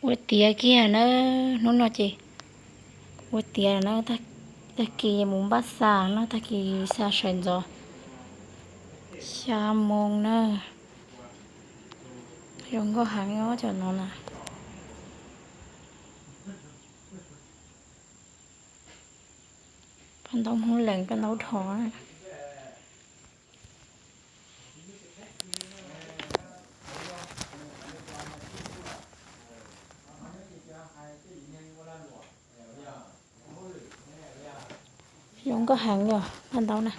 Ua tiav kiag na, hnub no ces ua tiav na, tag kis mus npaj xa no, tag kis xa sawv ntxov xya moo na. Zoo nkauj heev os cov no na. Paj ntaub Hmoob Lees, paj ntaub dhos na. Zoo nkauj heev yog paj ntaub na.